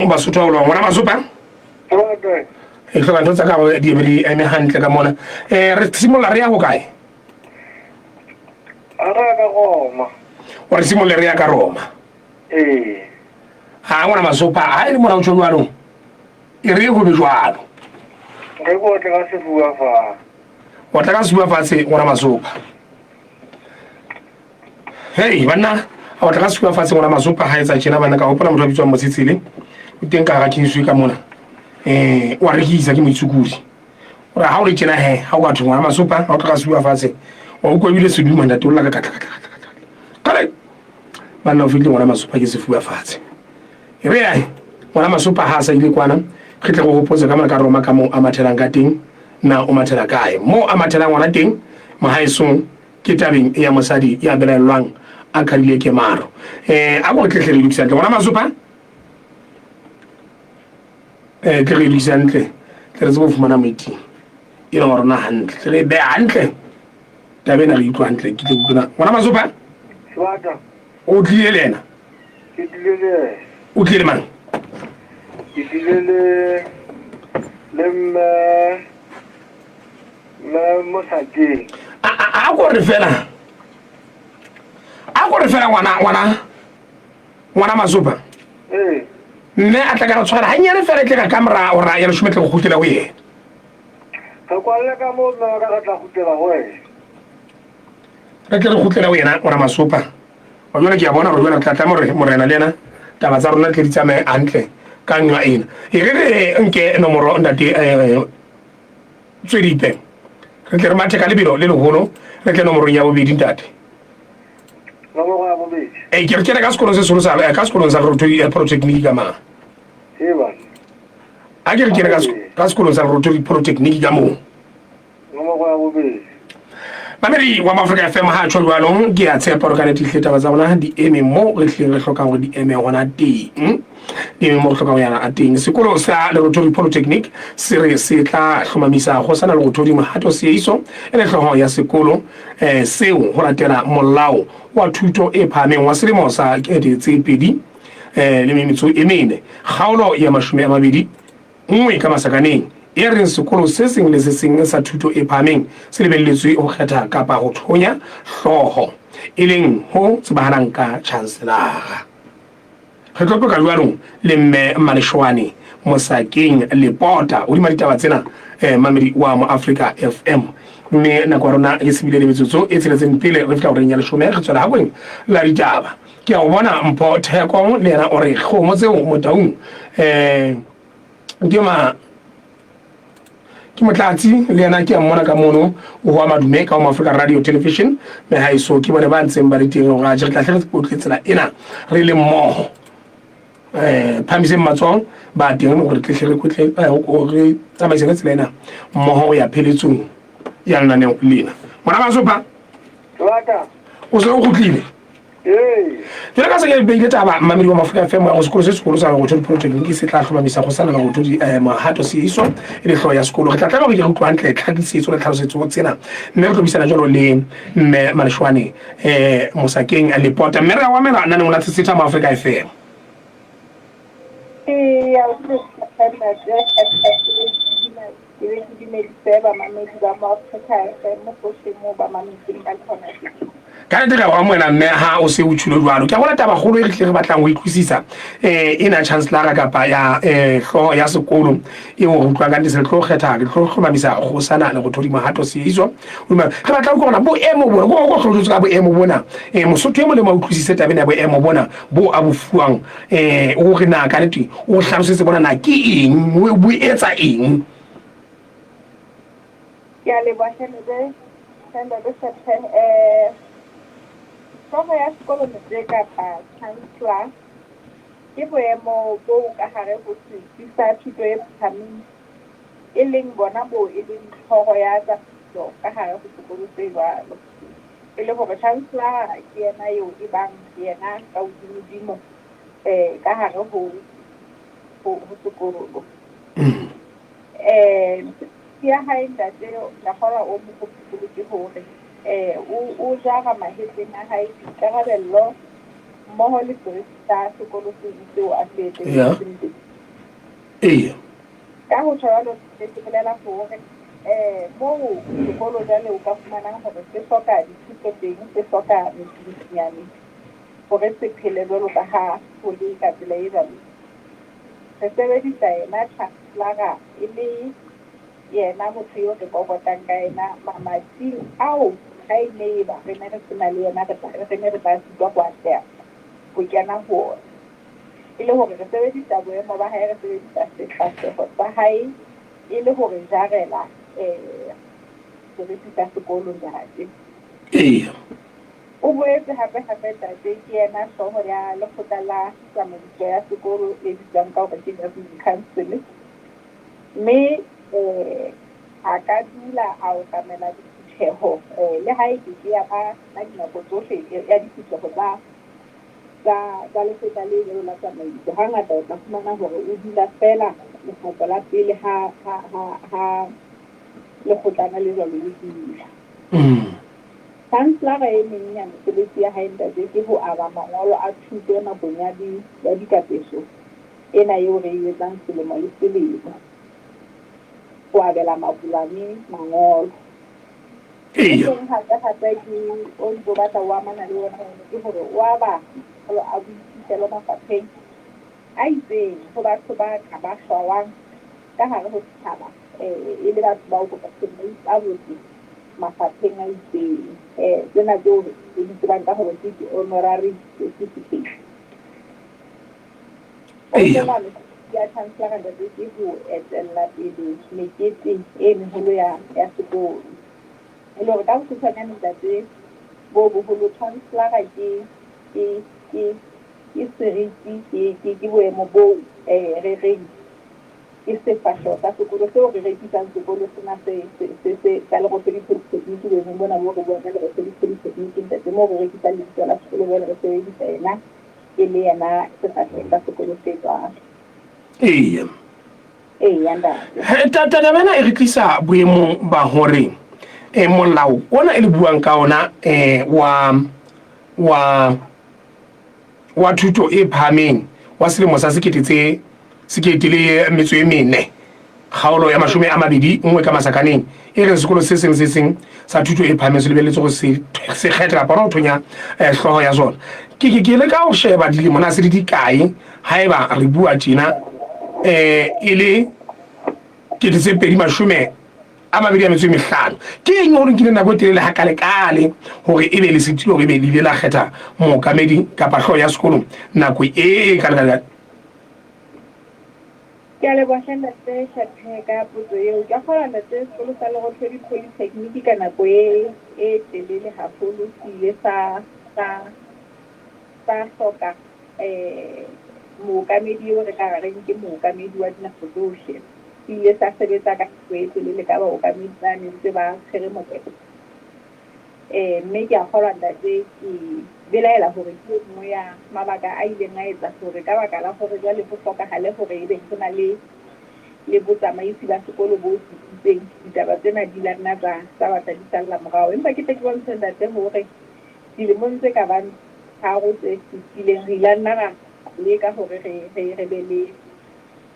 Basotho ba bolwang. Ngwana Masopa? E hloka ntho tsa ka gore di be di eme hantle ka mona. Re simolola re ya ho kae? Re ya ka Roma. O re simolole re ya ka Roma. Ee. Ha ngwana Masopa, ha e le mona o tjho jwalo. E re go be jwalo. Re ko tle ka sefuba fa. O tla ka sefuba fatshe ngwana Masopa. Hei banna, a o tla ka sefuba fatshe ngwana Masopa ha etsa tjena banna ka hopola motho a bitswang Motshetsele. O teng ka hara Kingsway ka mona. O a rekisa ke moitsukudi. O re ha o le tjena he, ha o ka thwe ngwana Masopa, ha o tla ka sefuba fatshe. Wa utlwa ebile seduma ntate o lla ka katla katla katla katla. Kale banna o fihle ngwana Masopa ke sefuba fatshe. E re ae ngwana Masopa ha a sa ile kwana, re tle re hopotse ka mona ka Roma ka moo a mathelang ka teng, na o mathela kae? Moo a mathelang hona teng mohaesong ke tabeng ya mosadi ya belaellwang a qadile kemaro. A ko tle hle re lokise hantle ngwana Masopa. Tle re lokise hantle, tle re tsebe ho fumana moeti ena wa rona hantle, tle re e behe hantle taba ena re utlwa hantle. Ke tle ke utlwe ngwana Masopa. Sebata. O tlile le ena? Ke tlile le ena. O tlile le mang? Ke tlile le le mme mme Mosakeng. A ko re fela. A ko re fela ngwana ngwana ngwana Masopa. Ee. Mme a tla ka re tshwara hanyane fela tle ka ka mora hora ya leshome tle go kgutlela ho yena. Re kwalle ka moo mme wa ka re tla kgutlela ho wena. Re tle re kgutlele ho yena ngwana Masopa. Wa jwale ke a bona gore jwale re tla tlameha hore morena le yena taba tsa rona tle di tsamaye hantle ka nqa ena. E re re nke nomoro ntate Tswedipe. Re tle re mathe ka lebelo le leholo re tle nomorong ya bobedi ntate. Nomoro ya bobedi. Ee, ke re kene ka sekolong se seholo sa ka sekolong sa Lerothodi Polytechnic ka mang. Ee bana. A ke re kene ka sekolong sa Lerothodi Polytechnic ka moo. Nomoro ya bobedi. Mamedi wa Afrika FM ha tjho jwalo, ke a tshepa hore ka nnete hle taba tsa rona di eme mo re hlileng re hlokang hore di eme hona teng. Di eme mo re hlokang ho yana teng. Sekolo sa Lerothodi Polytechnic se re se tla hlomamisa kgosana Lerothodi Mohato Seeiso e le hlooho ya sekolo seo ho latela molao wa thuto e phahameng wa selemo sa 2004 kgaolo ya 21 ka masakaneng e reng sekolo se seng le se seng sa thuto e phahameng se lebelletswe ho kgetha kapa ho thonya hlooho, e leng ho tsebahalang ka tjhanselara. Re tlo qoqa jwalo le Mme Maleshoane Mosakeng Lepota hodima ditaba tsena, mamedi wa Moafrika FM. Mme nako ya rona e sebile le metsotso e tsheletseng pele re fihla horeng ya leshome, re tswela hakweng la ditaba. Ke a o bona Mpho Theko le yena o re kgomo tseo Motaung ke ma ke motlatsi le yena ke a mmona ka mono o hoa madume ka ho Africa Radio Television me haeso ke bone ba ntseng ba le teng hore atjhe re tla hle re kotle tsela ena re le mmoho phahamiseng matsoho ba teng hore tle hle re kotle re tsamaisane tsela ena mmoho ho ya pheletsong ya lenaneo lena. Ngwana Masopa o se o kgutlile. Jwale ka se ke beile taba mmamedi wa Mafrika FM ya go sekolo se sekolo sa Lerothodi Polytechnic se tla hlomamisa go sana Lerothodi Mohato Seeiso e le hlooho ya sekolo. Re tla tlameha hore ke re utlwe hantle tlhakisetso le tlhalosetso tsena mme re tlo buisana jwalo le mme Maleshwane Mosakeng Lepota mme re a o amela naneong la Tshetsheta mo Afrika FM. Eya, o Ke be ke dumedise bamamedi ba mo Africa FM gohle moo ba mametseng ba le hona teng. Ka nnete re a go amohela mme ha o se o tjholo jwalo. Ke a bona taba kgolo e re hlile re batlang ho utlwisisa ena chancellor kapa ya hlooho ya sekolo eo re utlwang ka nnete se re tlo kgetha re tlo hlomamisa kgosana Lerothodi Mohato Seeiso. Hodima re batla ho utlwa hore boemo bona ko ko hlolotse ka boemo bona Mosotho e molemo a utlwisise taba ena ya boemo bona bo a bo fuwang o re na ka nnete o hlalosetse bona na ke eng bo etsa eng. Ke a leboha Shelebe, Shelebe Shephe. Hlooho ya sekolo ntle kapa chancellor ke boemo boo ka hare ho setsi sa thuto e phahameng e leng bona boo e leng hlooho ya tsamaiso ka hare ho sekolo se jwalo. E le hore chancellor ke yena eo e bang yena ka hodimodimo ka hare ho ho sekolo. Ya hae ntate Rakgola o moholo ke hore o jara mahetleng a hae boikarabello mmoho le seriti sa sekolo seno seo a se etelletseng pele. Eya. Ka ho tjho jwalo se se bolela hore moo sekolo jwale o ka fumanang hore se hloka dithuso teng, se hloka mesudusunyane hore se phele jwalo ka ha ho le ka tsela e jwalo. Re sebedisa yena chancellor e le yena motho eo re kokotang ka yena mamating ao ha e ne e ba re ne re sena le yena re ne re tla sitwa ho atleha ho kena ho ona. E le hore re sebedisa boemo ba hae, re sebedisa sefahleho sa hae e le hore jarela seriti sa sekolo ntate. Eya. O boetse hape hape ntate ke yena hlooho ya lekgotla la tsamaiso ya sekolo e bitswang ka hore ke Governing Council. Mme a ka dula a okamela diphutheho le ha e ke ke ya ba ka dinako tsohle ya diphutheho tsa tsa lekgotla le jwalo la tsamaiso. Hangata o tla fumana hore o dula feela lekgetlo la pele ha ha ha ha lekgotlana le jwalo le dula. Chancellor e meng ya mesebetsi ya hae ntate ke ho aba mangolo a thuto nakong ya di ya dikapeso ena eo re e etsang selemo le selemo. Ho abela makulane mangolo. Eya. Teng hape hape ke o ntso batla o amana le ona ono ke hore o aba mangolo a boiphihlelo mafapheng a itseng ho batho ba ka ba hlwawang ka hare ho setjhaba e le batho bao ba ipabotse mafapheng a itseng. Tsena tseo re di tsebang ka hore ke di-honorary certificate. Eya. Ya chancellor ntate ke ho etella pele mekete e meholo ya ya sekolo. E le hore ka bokgutshwanyane ntate bo boholo chancellor ke ke ke ke seriti ke ke ke boemo boo re reng ke sefahleho sa sekolo seo re rekisang sekolo sena se se se se sa Lerothodi Polytechnic boemong bona bo re buang ka Lerothodi Polytechnic ntate moo re rekisang lebitso la sekolo jwale re sebedisa yena e le yena sefahleho sa sekolo se jwalo. Eya. Eya ntate. Taba ena e re tlisa boemong ba hore molao ona e le buang ka ona wa wa wa thuto e phahameng wa selemo sa sekete tse sekete le metso e mene kgaolo ya 21 ka masakaneng e reng sekolo se seng se seng sa thuto e phahameng se lebelletse go se se kgetha kapa hona ho thonya hlooho ya sona. Ke ke ke leka ho sheba dilemo na se di dikae haeba re bua tjena e le 2025. Ke eng hore nkile nako e telele hakalekale hore ebe le sitile hore ebe le ile la kgetha mookamedi kapa hlooho ya sekolo nako e kalekale? Ke a leboha hle ntate Hlephe ka potso eo. Ke a kgolwa ntate sekolo sa Lerothodi Polytechnic ka nako e e telele haholo se ile sa sa sa hloka mookamedi eo re ka reng ke mookamedi wa dinako tsohle. Se ile sa sebetsa ka nako e telele ka baokamedi ba neng ntse ba tshwere mokete. Mme ke a kgolwa ntate ke belaela hore ke e nngwe ya mabaka a ileng a etsa hore ka baka la hore jwale ho hlokahale hore ebe ho na le le botsamaisi ba sekolo bo tsitsitseng, ditaba tsena di la nna tsa tsa batla di salla morao. Empa ke tle ke bontshe ntate hore dilemong tse ka bang tharo tse fetileng re ile nna ra leka hore re re re be le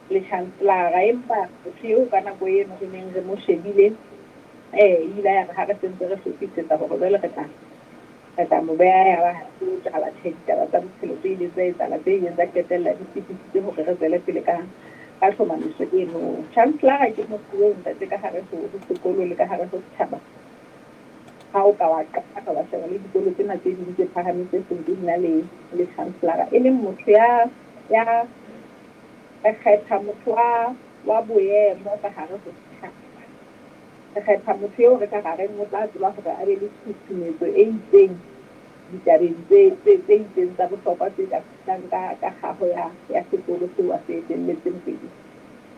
le chancellor, empa motho eo ka nako eno re neng re mo shebile ile ya re ha re sentse re hlophisetsa hore jwale re tla re tla mo beha ya ba ha se etsahala tjhe ditaba tsa bophelo tse ileng tsa etsahala tse ileng tsa qetella di sitisitse hore re tswele pele ka ka tlhomamiso eno. Chancellor ke motho eo ntate ka hare ho sekolo le ka hare ho setjhaba. Ha o ka wa qala wa sheba le dikolo tsena tse ding tse phahameng tse seng di na le le chancellor e leng motho ya ya re kgetha motho wa wa boemo ka hare ho setjhaba. Re kgetha motho eo re ka rareng o tla tseba hore a be le tshusumetso e itseng ditabeng tse tse tse itseng tsa bohlokwa tse ka fihlang ka ka kgaho ya ya sekolo seo a se etelletseng pele.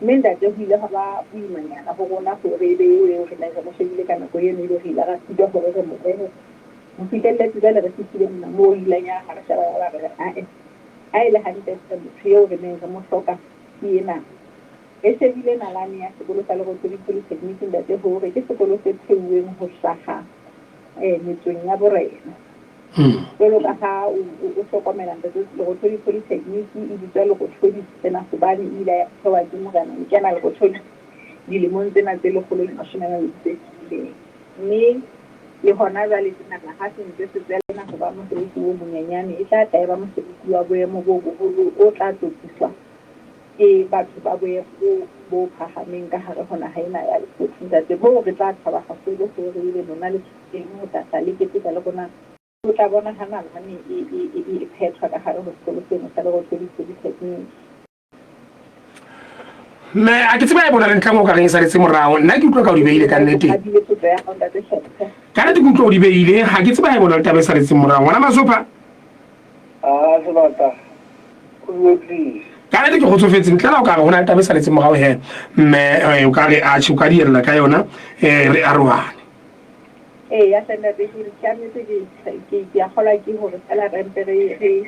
Mme ntate ho ile hwa ba boimanyana ho rona hore ebe eo eo re neng re mo shebile ka nako eno ebe re ile ra sitwa hore re mo behe. Ho fihlelletse jwale re fihlile mona moo e ileng ya ha re sheba ya ba re re ae ha e le hantle motho eo re neng re mo hloka ke ena. Re shebile nalane ya sekolo sa Lerothodi Polytechnic ntate hore ke sekolo se theuweng ho hlaha metsong ya borena. Jwalo ka ha o hlokomela ntate, Lerothodi Polytechnic e bitswa Lerothodi sena hobane e ile ya thewa ke Morena Nkena Lerothodi dilemong tsena tse 120 tse fetileng. Mme le hona jwale tjena ha se ntse se tswela ho ba mosebetsi o monyenyane, e tla tla e ba mosebetsi wa boemo bo boholo o tla tlotliswa ke batho ba boemo bo bo phahameng ka hare ho naha ena ya Lesotho. Ntate, hoo re tla thaba haholo hore ebe lona le teng ho tla tla le keteka le rona. O tla bona ha nalane e phethwa ka hare ho sekolo seno sa Lerothodi Polytechnic. Mme a ke tseba e bona le ntlha o ka reng e saletse morao. Nna ke utlwa ka o di beile ka nnete. Ka nnete ke utlwa o di beile. Ha ke tseba e bona le taba e saletseng morao. Ngwana Masopha. A sebata. O bue please. Ka nnete ke kgotsofetse ntle la o ka re ho na le taba e saletseng morao he. Mme o ka re atjhe o ka diella ka yona re arohane. Ee, ya ntate ke ka nnete ke a kgolwa ke hore fela re mpe re re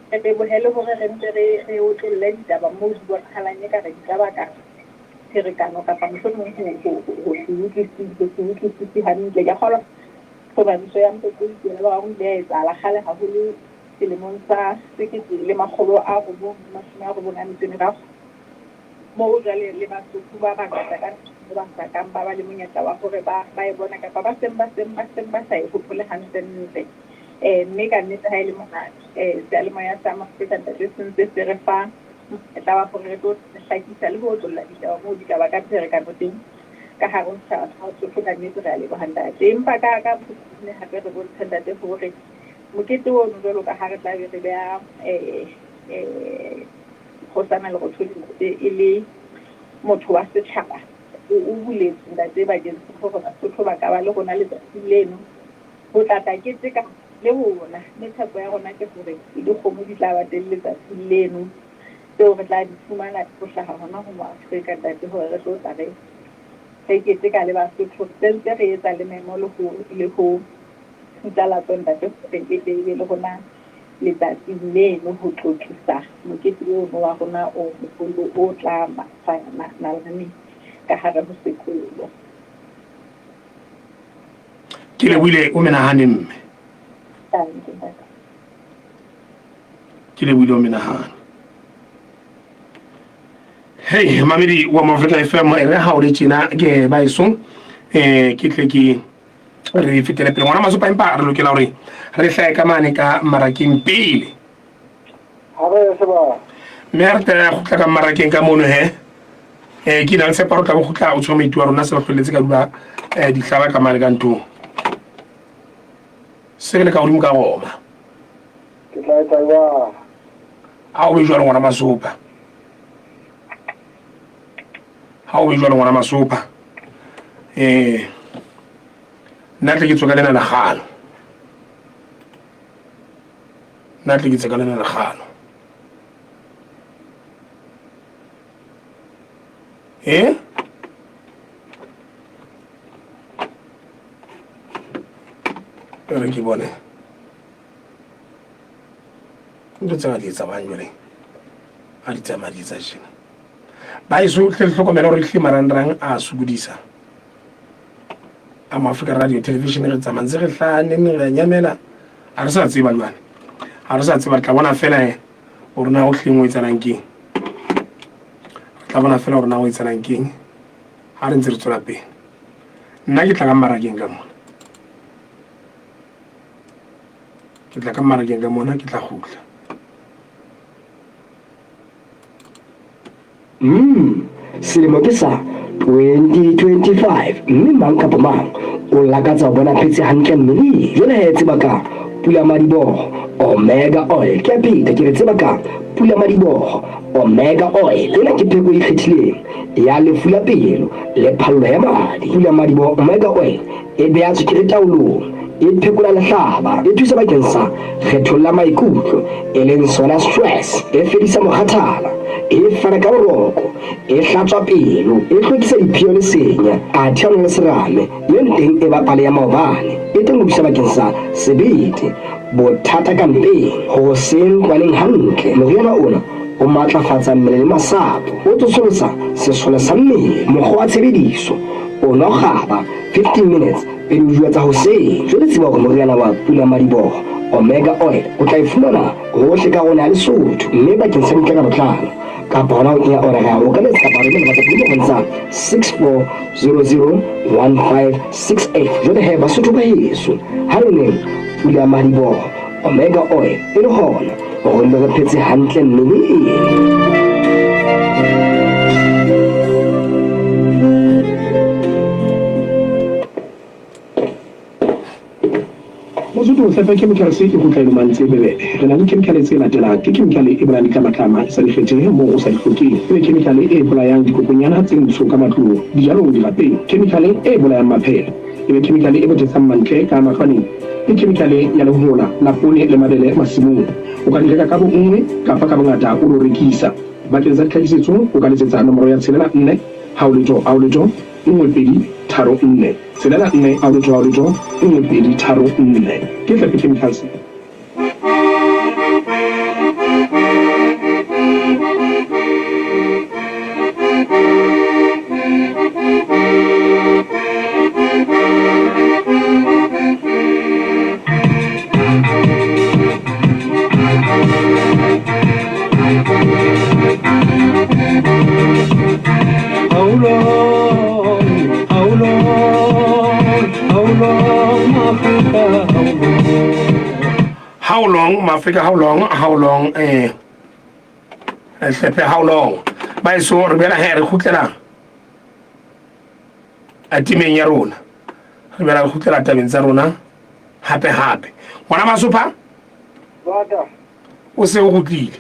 re lebohele hore re mpe re re otlolle ditaba moo di bonahalang ekare di ka baka pherekano kapa mohlomong ho se utlwisise ho se utlwisise hantle. Ke a kgolwa tlhomamiso ya Mpopoitse le ba bangwe ile ya etsahala kgale haholo selemong sa 1998 moo jwale le Basotho ba bangata ka ba sa kang ba ba le monyetla wa hore ba ba e bona kapa ba seng ba seng ba seng ba sa e hopole hantlentle. Mme ka nnete ha e le mona seyalemoya sa Afrika ntate se ntse se re fa monyetla wa hore re tlo hlakisa le ho otlolla ditaba moo di ka ba ka pherekano teng ka hare ho setjhaba sa Basotho. Ka nnete re a leboha ntate. Empa ka ka bokgutshwane hape re bontshe ntate hore mokete ono jwalo ka ha re tla be re beha Kgosana Lerothodi ntate e le motho wa setjhaba o buletswe ntate bakeng sa hore Basotho ba ka ba le rona letsatsing leno ho tla tla keteka le rona. Mme tshepo ya rona ke hore le dikgomo di tla ba teng letsatsing leno tseo re tla di fumana ho hlaha hona ho Moafrika ntate hore re tlo tla re re keteka le Basotho. Re sentse re etsa le memo le ho le ho phatlalatso ntate hore e tle e be le rona letsatsing leno ho tlotlisa mokete ono wa rona o moholo o tla nalane ka hare ho sekolo. Ke lebohile o menahane mme. Ke lebohile o menahane. Hey, mamedi wa Moafrika FM e re ha o le tjena ke baeso ke tle ke re fetele pele ngwana Masopa, empa re lokela hore re hlahe ka mane ka mmarakeng pele. Mme ha re tla kgutla ka mmarakeng ka mono he ke na le tshepo re tla bo kgutla o tshwere maiti wa rona se re hloletse ka dula dihlaba ka mane ka nthong se re le ka godimo ka roma. Ke tla etsa jwang? Ha o be jwalo ngwana Masopa. Ha o be jwalo ngwana Masopa. Nna tle ke tswe ka lena legano. Nna tle ke tswe ka lena legano. Re ke bone. Ntho tse ba di etsa bang jwale. A di tsamaya di etsa tjena. Ba eso hle le hlokomela hore hle marangrang a sokodisa. A mo Africa Radio Television re tsamaya ntse re hlaha neng re a nyamela. Ha re sa tseba jwale. Ha re sa tseba re tla bona fela hore na ho hleng ho etsahalang keng. Re tla bona fela hore na ho etsahalang keng ha re ntse re tswela pele. Nna ke tla ka mmarakeng ka mona. Ke tla ka mmarakeng ka mona ke tla kgutla. Selemo ke sa 2025 mme mang kapa mang o lakatsa ho bona phetse hantle mmeleng. Jwale he tseba ka pulamadiboho Omega Oil. Ke a pheta ke re tseba ka pulamadiboho Omega Oil. Ena ke pheko e ikgethileng ya lefu la pelo le phallo ya madi. Pulamadiboho Omega Oil e beha tswekere taolong, e phekola lehlaba, e thusa bakeng sa kgethollo ya maikutlo e leng sona stress, e fedisa mokgathala, e fana ka boroko, e hlatswa pelo, e hlwekisa diphio le senya, athe ha o na le serame, le teng e bapale ya maobane, e teng ho thusa bakeng sa sebete, bothata ka mpeng, ho se ntlwaneng hantle. Moriana ona o matlafatsa mmele le masapo, o tsosolosa sesole sa mmele. Mokgwa wa tshebediso. O O nwa kgaba 15 minutes pele o jua tsa hoseng. Jwale tseba hore moriana wa pulamadiboho Omega Oil o tla e fumana hohle ka rona ya Lesotho mme bakeng sa dintlha ka botlalo kapa hona ho kenya order ya hao o ka letsa kapa romela WhatsApp dinomorong tsa 64001568. Jwale he Basotho ba heso ha re nweng pulamadiboho Omega Oil e le hona hore re phetse hantle mmeleng. Mosotho Sefe Chemicals e kgutla e lomantse bebebe. Re na le khemikhale tse latelang. Ke khemikhale e bolayang ditlamatlama e sa di kgethe moo o sa di hlokeng. Ebe khemikhale e bolayang dikokonyana tse ntsho ka matlong, dijalong, dirapeng. Khemikhale e bolayang maphela. Ebe khemikhale e bothetsang mantle ka matlwaneng. Ke khemikhale ya lehola la poone le mabele masimong. O ka di reka ka bonngwe kapa ka bongata o lo rekisa. Bakeng sa ditlhakisetso o ka letsetsa nomoro ya tshelela nne hao letho hao letho nngwe pedi tharo nne. Tshelela nne hao letho hao letho nngwe pedi tharo nne. Ke Tlepe Chemicals. How long, Maafrika, how long, how long, eh, hlepe, how long? Baeso, re boela he re kgutlela temeng ya rona. Re boela re kgutlela tabeng tsa rona hape hape. Ngwana Masopha? Bata. O se o kgutlile.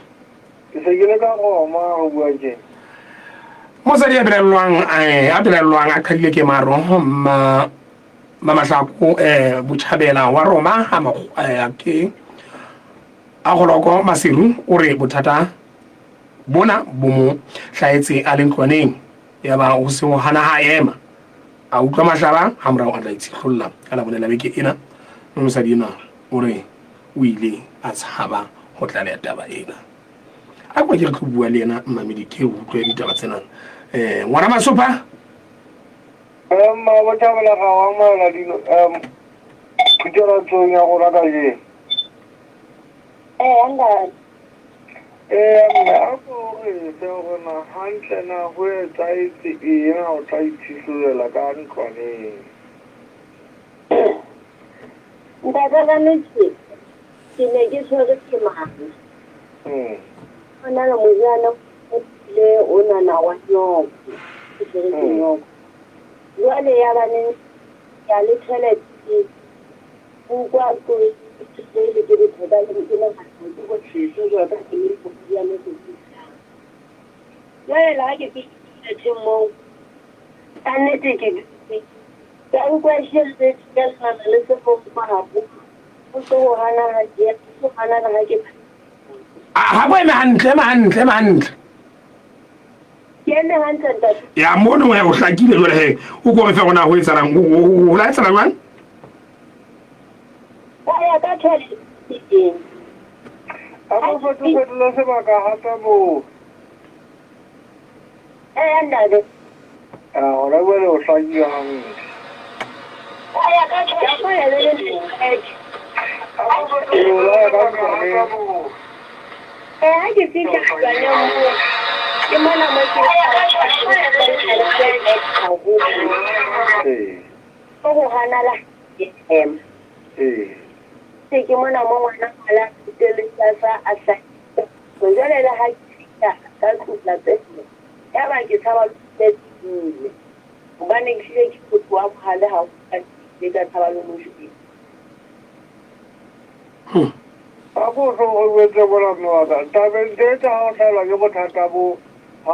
Ke se ke le ka Roma ho bua tje. Mosadi a belaellwang eh, a belaellwang a qhadile ke maro ma Mamahlako eh, Botjhabela wa Roma ha eh, ke a goloko Maseru o re bothata bona bo mo hlahetse a le ntlwaneng ya ba ho se ho hana ha ema a utlwa mahlaba ha morao a tla itshihlolla ka Labone la beke ena mme mosadi enwa o re o ile a tshaba ho tlaleha taba ena a kwa ke re tlo bua le yena mmamedi ke utlwe ditaba tsena um ngwana Masopha. Mma Bothabela ga wa amohela dino um thutelatsong ya rona kajeno. Ee, ntate. Ee, mme a ko re fe hore na hantle na ho etsahetse eng ha o tla iphihlollela ka ntlwaneng. Ntate Rametsi, ke ne ke tshwerwe ke mala. Ho na le moriana o ile onana wa nyoko, ke tshwerwe ke nyoko. Jwale ya ba neng ya le toilet utlwa ke le ke bothata le ke nagana ke botlheso jwa ka ke le moriana ke jwale le ha ke fihlile moo ka nnete ke ka utlwa ehlile ka lelana le sefofu haholo ho se ho hana ha ke ho hana ha ke Ha bo eme hantle, ema hantle, ema hantle. Ke eme hantle ntate. Ya mono he o hlakile jwale he o ko re fe hore na ho etsahalang ho la etsahala jwang? Ka ya ka toilet-eng. A ko fetofetole sebaka hape moo. Ee ntate. A hona jwale o hlakile hantle. Ka ya ka toilet. Ee, o la ya ka ntlwaneng. Ee, ha ke fihla ntlwaneng moo, ke mona mo ke haholo. Ee. Ko ho hana la ke ema. Ee. Se ke mona mo ngwana ngwana a sa a sa. Jwale le ha ke fihla ka tlung lapeng, ya ba ke tshaba le tsile. Hobane ke hlile ke motho wa bohale haholo ka ke ka tshaba le mo jwetsa. A ko tlo o jwetse mona mme wa ka. Tabeng tse tsa ha o hlahelwa ke bothata bo ha.